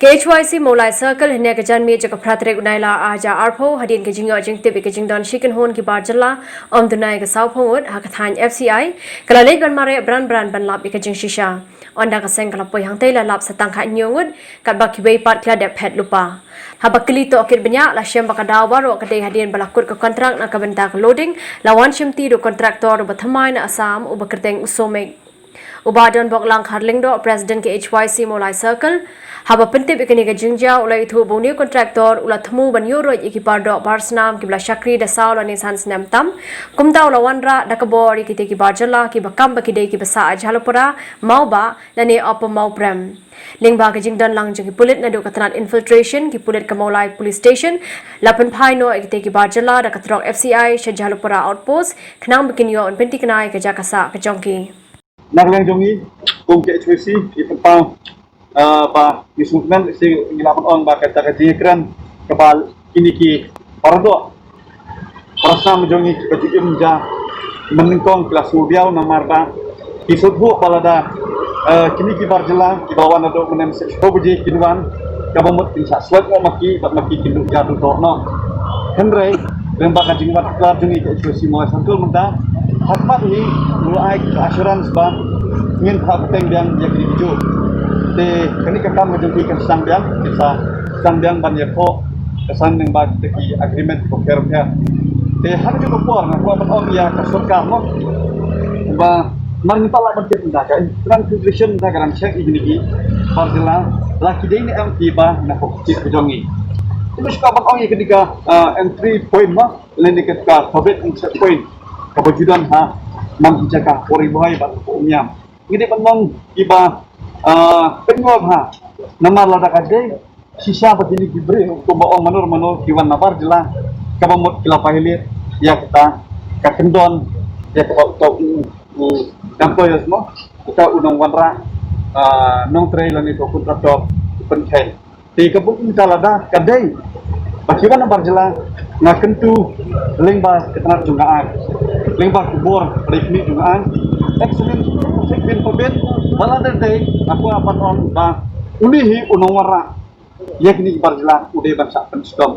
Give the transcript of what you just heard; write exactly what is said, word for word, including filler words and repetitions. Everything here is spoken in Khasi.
Ka H Y C Mawlai Circle hynne ka janmiet jong ka phra tarik u Nailar ar hajar arphew hadien ka jingïoh jingtip ïa ka jingdon shi kynhun ki bar jylla ym duna ïa ka saw phew ngut ha ka thaiñ F C I ka la leit ban mareh bran bran ban lap ïa ka jingshisha. Ynda ka seng ka la poi hangtei la lap sa tang khathynñiew ngut katba kiwei pat ki la dep phet lypa. Haba kylli tohkit bniah la shem ba ka daw baroh ka dei hadien ba la kut ka kontrak na ka bynta ka loading, la wan shimti da u kontraktor uba thymmai na Assam uba kyrteng u Somek. U Bah Donbok Langkhar Lyngdoh, President ka H Y C Mawlai Circle, haba pyntip ïa kane ka jingjia u la ïathuh ba une u kontraktor u la thmu ban ïuh ruh ïa ki bar doh bar snam kiba la shakri da saw lane san snem tam. Kumta u la wanrah da ka bor ïa kitei ki bar jylla kiba kam ba ki dei kiba sah Jhalupara, Mawbah lane Upper Mawprem. Lyngba ka jingdon lang jong ki pulit naduh ka tnat infiltration, ki pulit ka Mawlai Police Station la pynphai noh ïa kitei ki bar jylla da ka trok F C I sha Jhalupara Outpost khnang ba kin ïoh ban pynthikna ïa ka jaka sah ka jong ki. Na ka liang jong ngi kum ka H Y C ngi pynpaw, ah, ba ngi sngewkmen, ngi lah ban ong ba kata ka jingïakren kaba kine ki para doh para snam jong ngi kiba ju im ja mynnyngkong ki la sngewbiang namar ba ki sngewthuh ba lada, eh, kine ki bar jylla kiba wan naduh mynne mynstep shiphew baje kin wan, kaba mut kin shah slem noh ma ki bad ma ki kin duh ïa duh doh noh. Hynrei lyngba ka jingwan klar jong ngi ka H Y C Mawlai Circle mynta, ha khmat hi ngi la ai ka assurance ba ngin phah bteng biang ïa kine ki juh. Te kane ka kam ka jong ki kan sdang biang, kin sa sdang biang ban ïakhoh ka san lyngba kita ki agreement kiba pher pher. Te ha kajuh ka por nga kwah ban ong ïa ka sorkar mo ba man ngi pat lah ban tip ynda ka infiltration ynda ka dang check ïa kine ki bar jylla la ki dei ne em kiba na ka kti ka jong ngi. Te nga kwah ban ong ïa kane ka, ah, entry point mo lane ka, ka public entry point kaba ju don ha man ki jaka Pori Bhoi bad Umïam. Ngi dei ban long kiba, ah, pynïoh bha namar lada ka dei shisha ba kine ki briew kumba ong manor manor ki wan na bar jylla kaba mut ki la violate ïa kata ka kyndon ïa kata u, u, u employers mo, kata u nongwanrah, ah, nongtrei lane ka kontraktor u pynkheiñ. Te ka bun ka lada ka dei ba ki wan na bar jylla nga kyntu lyngba ka tnat jong ka aiñ, lyngba ka bor ba dei kmie jong ka aiñ, excellent treatment pabit ba lada dei nga kwah ban ong ba une hi u nongwanrah ïa kine ki bar jylla u dei ban shah pynshitom.